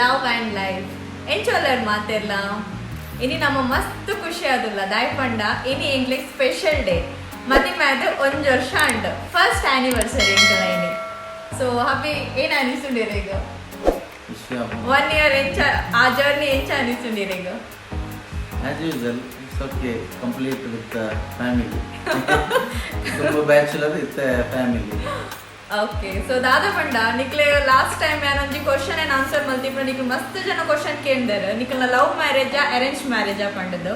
Love and life. ಎಂಚೊಲ್ಲರ್ ಮಾತೆರ್ಲ? ಇನಿ ನಮ್ಮ ಮಸ್ತ್ ಖುಷಿ ಆದುಲ್ಲ. ದಾಯ್ ಪಂಡ ಇನಿ ಎಂಕ್ಲೆಗ್ ಸ್ಪೆಷಲ್ ಡೇ. ಮದಿಮೆ ಆದ್ ಒಂಜಿ ವರ್ಷ ಅಂಡ್ ಫಸ್ಟ್ ಆನಿವರ್ಸರಿ ಎಂಕಲ ಇನಿ. ಸೊ ಹಬ್ಬಿ, ಏನ್ ಅನಿಸುಂಡಿರ ಈಗ? ಖುಷಿ ಆಪುಂಡು. ಒನ್ ಇಯರ್ ಎಂಚ, ಆ ಜರ್ನಿ ಎಂಚ ಅನಿಸುಂಡಿರ ಈಗ? As usual, it's okay, complete with family. ತುಂಬ ಬ್ಯಾಚುಲರ್ ಇತ್ತೆ ಫ್ಯಾಮಿಲಿ. ಓಕೆ, ಸೊ ದಾದ ಪಂಡ ನಿಕ್ಲೆ ಲಾಸ್ಟ್ ಟೈಮ್ ಯಾನೊಂಜಿ ಕ್ವಶನ್ ಅಂಡ್ ಆನ್ಸರ್ ಮಲ್ತಿಪ್ಪ. ನಿಕ್ಲೆ ಮಸ್ತ್ ಜನ ಕ್ವಶನ್ ಕೇಂದರ್, ನಿಕ್ಲ ಲವ್ ಮ್ಯಾರೇಜಾ, ಅರೇಂಜ್ ಮ್ಯಾರೇಜಾ ಪಂಡದು.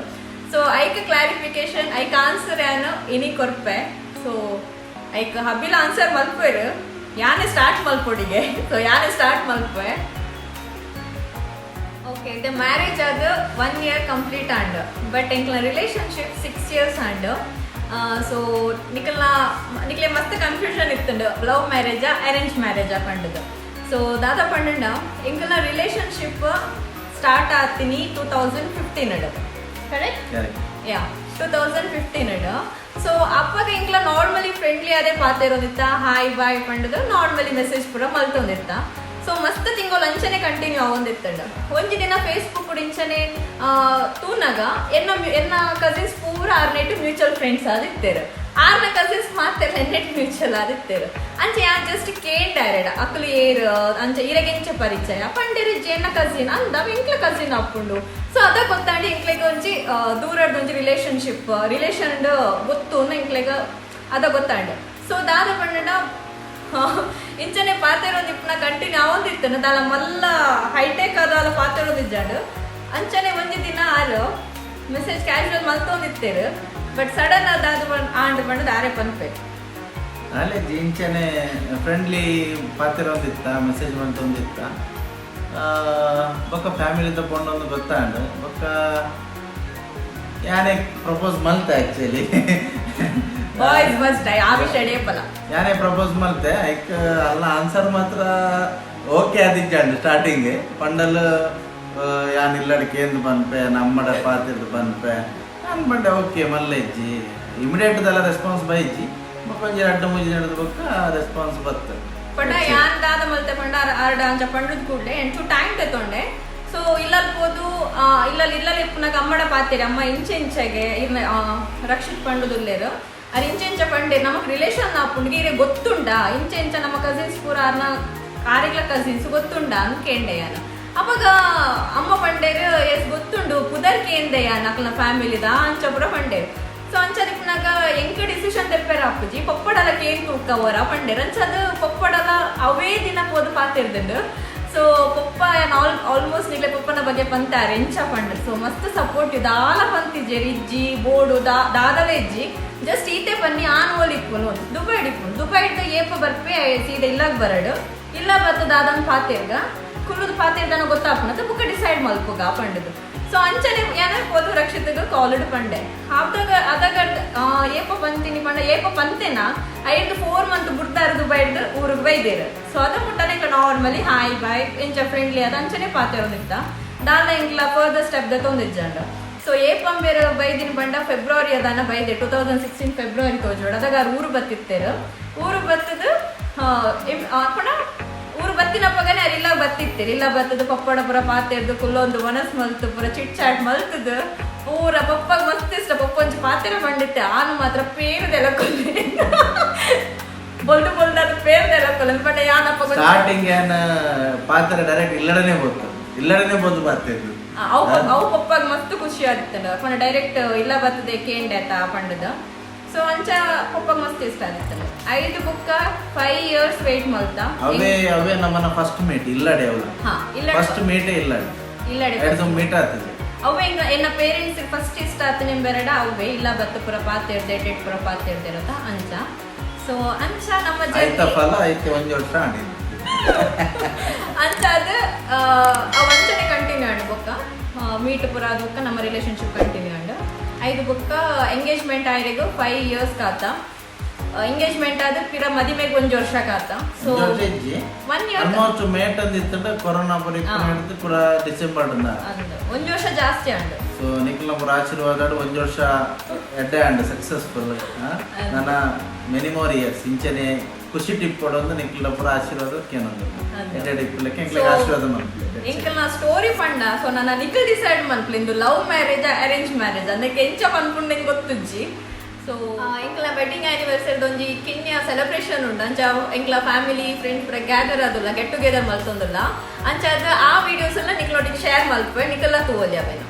ಸೊ ಐಕ್ ಕ್ಲಾರಿಫಿಕೇಶನ್, ಐಕ್ ಆನ್ಸರ್ ಯಾನು ಇನಿ ಕೊರ್ಪೆ. ಸೊ ಐಕ್ ಹಬ್ಬಿಲ ಆನ್ಸರ್ ಮಲ್ಪೆರ್. ಯಾನೆ ಸ್ಟಾರ್ಟ್ ಮಲ್ಪೊಡಿಗೆ. ಸೊ ಯಾನೆ ಸ್ಟಾರ್ಟ್ ಮಲ್ಪೆ. ಓಕೆ, the marriage ಅದು ಒನ್ ಇಯರ್ ಕಂಪ್ಲೀಟ್ ಆಂಡ್, ಬಟ್ ಎಂಕ್ಲ ರಿಲೇಶನ್ಶಿಪ್ 6 ಇಯರ್ಸ್ ಆಂಡ್. ಸೊ ನಿಕಲ್ನ ನಿಕ್ಲೆ ಮಸ್ತ್ ಕನ್ಫ್ಯೂಷನ್ ಇತ್ತುಂಡು, ಲವ್ ಮ್ಯಾರೇಜಾ, ಅರೇಂಜ್ ಮ್ಯಾರೇಜಾ ಪಂಡದು. ಸೊ ದಾದ ಪಂಡಂಡ, ಎಂಕಲ್ನ ರಿಲೇಶನ್ಶಿಪ್ ಸ್ಟಾರ್ಟ್ ಆತೀನಿ 2015, ಕರೆಕ್ಟ್? ಕರೆಕ್ಟ್. ಯಾ, 2015. ಸೊ ಅಪ್ಪಗ ಇಂಕ್ಲ ನಾರ್ಮಲಿ ಫ್ರೆಂಡ್ಲಿ ಅದೇ ಪಾತಿರೋದಿತ್ತ. ಹಾಯ್ ಬಾಯ್ ಪಂಡದು ನಾರ್ಮಲಿ ಮೆಸೇಜ್ ಪೂರ ಮಲ್ತೊಂದಿತ್ತ. ಸೊ ಮಸ್ತ್ ತಿಂಗಳು ಅಂಚನೆ ಕಂಟಿನ್ಯೂ ಆವೊಂದಿತ್ತಂಡ. ಒಂಜಿ ದಿನ ಫೇಸ್ಬುಕ್ ಇಂಚನೆ ತೂನಾಗ ಎನ್ನ ಎನ್ನ ಕಸಿನ್ಸ್ ಪೂರ ಆರ್ನೆಟ್ ಮ್ಯೂಚುವಲ್ ಫ್ರೆಂಡ್ಸ್ ಆದಿತ್ತೇರು. ಆರ್ನ ಕಸಿನ್ಸ್ ಮಾತೆಲ್ಲ ಎನ್ನೆಟ್ ಮ್ಯೂಚುವಲ್ ಆದಿತ್ತೇರು. ಅಂಚೆ ಯಾನ್ ಜಸ್ಟ್ ಕೇಂಡಾರೆಡ, ಅಕುಲು ಏರ್, ಅಂಚೆ ಇರೆಗೆಂಚ ಪರಿಚಯ ಪಂಡೇರಿ. ಎನ್ನ ಕಸಿನ್ ಅಂದ, ಎಂಕ್ಲ ಕಸಿನ್ ಅಪ್ಪುಂಡು. ಸೊ ಅದ ಗೊತ್ತಾಂಡಿ ಎಂಕ್ಲೆಗ್ ಒಂಜಿ ದೂರಡ್ ಒಂಜಿ ರಿಲೇಶನ್ಶಿಪ್, ರಿಲೇಷನ್ ಗೊತ್ತು ಎಂಕ್ಲೆಗ್ ಅದ ಗೊತ್ತಾಂಡ್. ಸೊ ದಾದ ಪಂಡ, ಇಂಚನೆ ಪಾತೆರೊಂದಿಪ್ಪುನ ಕಂಟಿನ್ಯೂ ಆವೊಂದಿತ್ತು. ದಾಲ ಮಲ್ಲ ಹೈಟೆಕ್ ಅದಾಲ ಪಾತೆರೊಂದಿಜ್ಜಾಂಡ್. ಅಂಚನೆ ಒಂಜಿ ದಿನ ಆರು ಮೆಸೇಜ್ ಕ್ಯಾಶುವಲ್ ಮಲ್ತೊಂದಿತ್ತೇರು. ಬಟ್ ಸಡನ್ ಅದಾದ ಆಂಡ್ ಪಂಡದ ಆರೆ ಪನ್ಪೆ. ಕಾಲೇಜ್ ಇಂಚನೆ ಫ್ರೆಂಡ್ಲಿ ಪಾತಿರೊಂದಿತ್ತ, ಮೆಸೇಜ್ ಮಂತೊಂದಿತ್ತ. ಬೊಕ್ಕ ಫ್ಯಾಮಿಲಿದ ಪೊಣ್ಣೊಂದು ಗೊತ್ತಾಂಡ್. ಬೊಕ್ಕ ಯಾನೆ ಪ್ರಪೋಸ್ ಮಲ್ತೆ ಆ್ಯಕ್ಚುಲಿ. ಬಾಯ್ಸ್ ಫಸ್ಟ್, ಆ ವಿಷಯ ಡೇಪಲ. ಯಾನೇ ಪ್ರಪೋಸ್ ಮಲ್ತೆ. ಐಕ್ ಅಲ್ಲ ಆನ್ಸರ್ ಮಾತ್ರ ಓಕೆ ಆದಿಜ್ಜಾಂಡ್ ಸ್ಟಾರ್ಟಿಂಗ್. ಪಂಡಲ್, ಯಾನ್ ಇಲ್ಲಡ್ ಕೇಂದ್ ಪನ್ಪೆ, ನಮ್ಮಡ ಪಾತಿರ್ದು ಪನ್ಪೆ. ನಾನು ಪಂಡೆ, ಓಕೆ ಮಲ್ಲೆಜ್ಜಿ. ಇಮಿಡಿಯೇಟ್ ದಲ್ಲ ರೆಸ್ಪಾನ್ಸ್ ಬೈಜಿ. ಬೊಕ್ಕ ಒಂಜಿ ರಡ್ಡು ಮೂಜಿ ನಡೆದ ಬೊಕ್ಕ ರೆಸ್ಪಾನ್ಸ್ ಬತ್ತು. ಪಂಡ ಯಾನ್ ದಾದ ಮಲ್ತೆ ಪಂಡ, ಆರ್ಡ ಅಂಚ ಪಂಡದ್ ಕೂಡ್ಲೆ ಎಂಚು ಟೈಮ್ ತಗೊಂಡೆ. ಸೊ ಇಲ್ಲಲ್ ಪೋದು, ಇಲ್ಲಲ್ ಇಲ್ಲಲ್ ಇಪ್ಪುನಾಗ ಅಮ್ಮಡ ಪಾತೆರಿ, ಅಮ್ಮ ಇಂಚೆ ಇಂಚೆಗೆ ಇರ್ನ ರಕ್ಷಿತ್ ಪಂಡುದುಲ್ಲೇರು, ಅರ್ ಇಂಚೆ ಇಂಚ ಪಂಡೆ, ನಮಕ್ ರಿಲೇಷನ್ ಆಪುಂಡು, ಇರೆ ಗೊತ್ತುಂಡಾ, ಇಂಚೆ ಇಂಚ ನಮ್ಮ ಕಸಿನ್ಸ್ ಪೂರ ಆರ್ನ ಆರೆಗ್ಲ ಕಸಿನ್ಸ್ ಗೊತ್ತುಂಡಾ ಅಂತ ಕೇಂಡೆ ಯಾನು. ಅಪಗ ಅಮ್ಮ ಪಂಡೇರು, ಎಸ್ ಗೊತ್ತುಂಡು, ಪುದರ್ ಕೇಂದೆ ಯಾನ್ ಅಕ್ಲನ ಫ್ಯಾಮಿಲಿದ ಅಂಚ ಪೂರ ಪಂಡೇರು. ಸೊ ಅಂಚ ದಿಪ್ಪುನಾಗ ಎಂಕ ಡಿಸಿಷನ್ ತೆಪ್ಪೆರ ಅಪ್ಪುಜಿ, ಪೊಪ್ಪಡಲ ಕೇನ್ ತೂಕವರ ಪಂಡೇರ್. ಅಂಚ ಅದು ಪೊಪ್ಪಡಲ ಅವೇ ದಿನ ಪೋದು ಪಾತಿರ್ದುಂಡು. ಸೊ ಪೊಪ್ಪ ಆಲ್ಮೋಸ್ಟ್ ನಿಗ್ಲೆ ಪೊಪ್ಪನ ಬಗ್ಗೆ ಪಂತಾರೆ ಎಂಚ ಪಂಡ. ಸೊ ಮಸ್ತ್ ಸಪೋರ್ಟ್, ದಾಲ ಪಂತಿಜೆರ್. ಇಜ್ಜಿ ಬೋಡು ದಾದಲ ಇಜ್ಜಿ. ಜಸ್ಟ್ ಈತೆ ಬನ್ನಿ, ಆನ್ ಓಲ್ ಇಪ್ಪುನು, ದುಬೈಡ್ ಇಪ್ಪುನು. ದುಬೈಡ್ ಏಪ ಬರ್ಪೆ, ಸೀದಾ ಇಲ್ಲಾಗ ಬರಡು. ಇಲ್ಲ ಬತ್ತು ದಾದನ್ ಪಾತಿರ್ಗ ಕುಲ್ಲುದು ಪಾತಿರ್ದನ ಗೊತ್ತಾಪುನ, ಬುಕ್ಕ ಡಿಸೈಡ್ ಮಲ್ಪುಗ ಪಂಡದು. ಸೊ ಅಂಚನೆ ಏನ ಪೋದು ರಕ್ಷಿತಗ ಕಾಲಡ್ ಪಂಡೆ. ಆದಾಗ ಅದಾಗ ಏಪ ಬಂತೀನಿ ಪಂಡ, ಏಪ ಪಂತೆನ ಐದು 4 ಮಂತ್ ಬುಡ್ದಾರ ದುಬೈಡ್ದು ಊರಿಗೆ ಬೈದೇರು. ಸೊ ಅದ ಮುಟ್ಟನೆ ನಾರ್ಮಲಿ ಹಾಯ್ ಬಾಯ್ ಎಂಚ ಫ್ರೆಂಡ್ಲಿ ಅದ ಅಂಚನೆ ಪಾತಿರೋದಿತ್ತ. ದಾದ ಇಂಕ್ಲ ಫರ್ದರ್ ಸ್ಟೆಪ್ ದ ತೊಂದಿಜ್ಜಂಡ. ಸೊ ಏಪಂಬೇರು ಬೈದಿನ ಪಂಡ, ಫೆಬ್ರವರಿ ಅದಾನ ಬೈದೆ, 2016 ಫೆಬ್ರವರಿ ತೋಜೋಡು. ಅದಾಗ ಊರು ಬತ್ತಿತ್ತೇರು. ಊರು ಬತ್ತದು ಪಂಡ, ಊರು ಬತ್ತಿನಪ್ಪಗನೆ ಅರ್ ಇಲ್ಲ ಬತ್ತಿತ್ತೇರು. ಇಲ್ಲ ಬತ್ತದು ಪಪ್ಪಡ ಪೂರ ಪಾತೆರ್ದು, ಕುಲ್ಲೊಂದು ಒನಸ್ ಮಲ್ತು, ಪೂರ ಚಿಟ್ ಚಾಟ್ ಮಲ್ತದು ಪೂರ. ಪಪ್ಪಗ್ ಮಸ್ತ್ ಇಷ್ಟ. ಪಪ್ಪ ಒಂಜಿ ಪಾತೆರ ಪಂಡಿತ್ತೆ, ಆನು ಮಾತ್ರ ಪೇರುದೆಲ್ಲ ಕೊಲ್ಲೆ, ಬೊಲ್ದು ಬೊಲ್ದು ಅದು ಪೇರುದೆಲ್ಲ ಕೊಲ್ಲೆ ಪಂಡ. ಯಾನಪ್ಪ? ಸ್ಟಾರ್ಟಿಂಗ್ ಏನ ಪಾತ್ರ ಡೈರೆಕ್ಟ್ ಇಲ್ಲಡನೆ ಬೋತು, ಇಲ್ಲಡನೆ ಬೋದು ಪಾತಿರ್ದು. ಅವು ಅವು ಪಪ್ಪಾಗ ಮಸ್ತ್ ಖುಷಿ ಆಗ್ತದೆ ಪಂಡ, ಡೈರೆಕ್ಟ್ ಇಲ್ಲ ಬರ್ತದೆ ಕೇಂಡೆ ಆತ ಪಂಡದ. ಸೊ ಅಂಚ ಪಪ್ಪಾಗ ಮಸ್ತ್ ಇಷ್ಟ ಆಗ್ತದೆ. ಐದು ಬುಕ್ಕ 5 ಇಯರ್ಸ್ ವೇಟ್ ಮಲ್ತ. ಅವೇ ಅವೇ ನಮ್ಮನ್ನ ಫಸ್ಟ್ ಮೀಟ್ ಇಲ್ಲಡೆ ಅವಳ. ಹಾ, ಇಲ್ಲ. ಫಸ್ಟ್ ಮೀಟೇ ಇಲ್ಲಡೆ. ಇಲ್ಲಡೆ. ಎರಡು ಮೀಟ್ ಆಗ್ತದೆ. ಅವೇ ಹಿಂಗ ಎನ್ನ ಪೇರೆಂಟ್ಸ್ ಫಸ್ಟ್ ಇಷ್ಟ ಆತ ನಿಂಬೆರಡ ಅವೇ ಇಲ್ಲ ಬತ್ತು ಪುರ ಪಾತಿರ್ದೆ, ಡೆಡ್ ಪುರ ಪಾತಿರ್ದಿರತ್ತ ಅಂಚ. ಸೊ ಅಂಚ ನಮ್ಮ ಆಯ್ತ ಜರ್ನಿ ಫಲ ಐತೆ, ಒಂಜಿ ವರ್ಷ ಆಡಿದ್ದು. ಅಂಚ ಅದು ಅವ್ ಅಂಚನೆ ಕಂಟಿನ್ಯೂ ಆಂಡ್. ಬೊಕ್ಕ ಮೀಟ್ ಪುರ ಆದ ಬೊಕ್ಕ ನಮ್ಮ ರಿಲೇಶನ್ಶಿಪ್ ಕಂಟಿನ್ಯೂ ಆಂಡ್. ಐದು ಬೊಕ್ಕ ಎಂಗೇಜ್ಮೆಂಟ್ ಆಯ್ರೆಗು 5 ಇಯರ್ಸ್ ಕಾತ. ಎಂಗೇಜ್ಮೆಂಟ್ ಆದ ಪಿರ ಮದಿಮೆಗೆ ಒಂಜಿ ವರ್ಷ ಕಾತ. ಸೊ ಒಂಜಿ ವರ್ಷ ಇಜ್ಜಿ. One year. ಆಲ್ಮೋಸ್ಟ್ ಮೇಟ್ ಅಂದಿತ್ತಂಡ ಕೊರೋನಾ ಪೂರ ಹಿಡ್ದು ಪೂರ ಡಿಸೆಂಬರ್. ಅಂದ್, ಒಂಜಿ ವರ್ಷ ಜಾಸ್ತಿ ಆಂಡ್. ಸೊ ನಿಕ್ಲ ಪೂರ ಆಶೀರ್ವಾದ ಒಂಜಿ ವರ್ಷ ಎಡ್ಡೆ ಆಂಡ್ ಸಕ್ಸಸ್ಫುಲ್. ನನ್ನ ಮೆನಿ ಮೋರ್ ಇಯರ್ಸ್ ಇಂಚನೆ ಖುಷಿ ಟಿಪ್ ಕೊಡೊಂದು ನಿಕ್ಲ ಪೂರ ಆಶೀರ್ವಾದ ಕೇನೊಂದು ಎಡ್ಡೆ ಟಿಪ್ಪುಲಕ್ಕೆ ಎಂಕ್ಲೆಗ್ ಆಶೀರ್ವಾದ ಮನ್ಪುಲೆ. ಎಂಕಲ್ನ ಸ್ಟೋರಿ ಪಂಡ ಸೊ ನನ್ನ ನಿಕಲ್ ಡಿಸೈಡ್ ಮನ್ಪುಲೆ ಇಂದು ಲವ್ ಮ್ಯಾರೇಜ್ ಅರೇಂಜ್ ಮ್ಯಾರೇಜ್ ಅದಕ್ಕೆ ಎಂಚ ಪನ್ಪುಂಡು ಎಂಕ್ ಗೊತ್ತುಜ್ಜಿ. ಸೊ ಎಂಕಲ್ನ ವೆಡ್ಡಿಂಗ್ ಆನಿವರ್ಸರಿ ಒಂಜಿ ಕಿನ್ಯ ಸೆಲೆಬ್ರೇಷನ್ ಉಂಡು. ಅಂಚ ಎಂಕ್ಲ ಫ್ಯಾಮಿಲಿ ಫ್ರೆಂಡ್ಸ್ ಪೂರ ಗ್ಯಾದರ್ ಆದುಲ್ಲ, ಗೆಟ್ ಟುಗೆದರ್ ಮಲ್ತೊಂದುಲ್ಲ. ಅಂಚ ಅದು ಆ ವಿಡಿಯೋಸ್ ಎಲ್ಲ ನಿಕ್ಲೊಟ್ಟಿಗೆ ಶೇರ್ ಮಲ್ಪೆ, ನಿಕಲ್ಲ ತೂವೊಲಿ ಅವೇನು.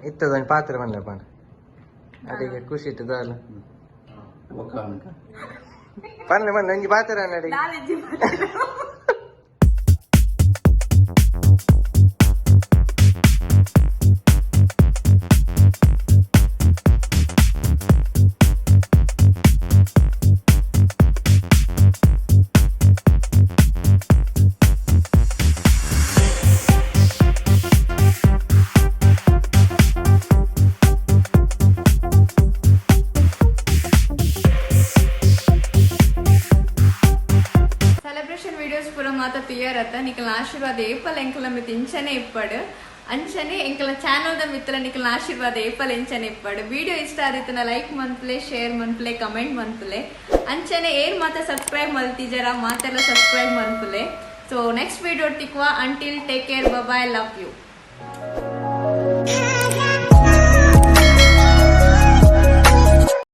ಇತ್ತದೊಂದು ಪಾತ್ರ ಬಂದ ಪಂಡ ಅಡಿಗೆ ಖುಷಿ ಇಟ್ಟದಲ್ಲ. ಪನ್ಲೆ ಪನ್ಲೆ, ಒಂಜಿ ಪಾತ್ರ ಅಡಿಗೆ. ಸೆಲೆಬ್ರೇಷನ್ ವಿಡಿಯೋಸ್ ಪೂರ ಮಾತ ತುಯ್ಯರತ್ತ. ನಿಕಲ್ನ ಆಶೀರ್ವಾದ ಏಪಲ್ ಎಂಕಲ ಮಿತ್ ಇಂಚನೆ ಇಪ್ಪಡು. ಅಂಚನೆ ಎಂಕಲ ಚಾನಲ್ ದ ಮಿತ್ತಲ ನಿಕಲ್ನ ಆಶೀರ್ವಾದ ಏಪಲ್ ಇಂಚನೆ ಇಪ್ಪಡು. ವಿಡಿಯೋ ಇಷ್ಟ ಆದಿತ್ತನ ಲೈಕ್ ಮನ್ಪುಲೆ, ಶೇರ್ ಮನ್ಪುಲೆ, ಕಮೆಂಟ್ ಮನ್ಪುಲೆ. ಅಂಚನೆ ಏರ್ ಮಾತ ಸಬ್ಸ್ಕ್ರೈಬ್ ಮಲ್ತಿಜರ ಮಾತೆಲ್ಲ ಸಬ್ಸ್ಕ್ರೈಬ್ ಮನ್ಪುಲೆ. ಸೊ ನೆಕ್ಸ್ಟ್ ವಿಡಿಯೋ ತಿಕ್ವಾ. Until take care, bye, love you.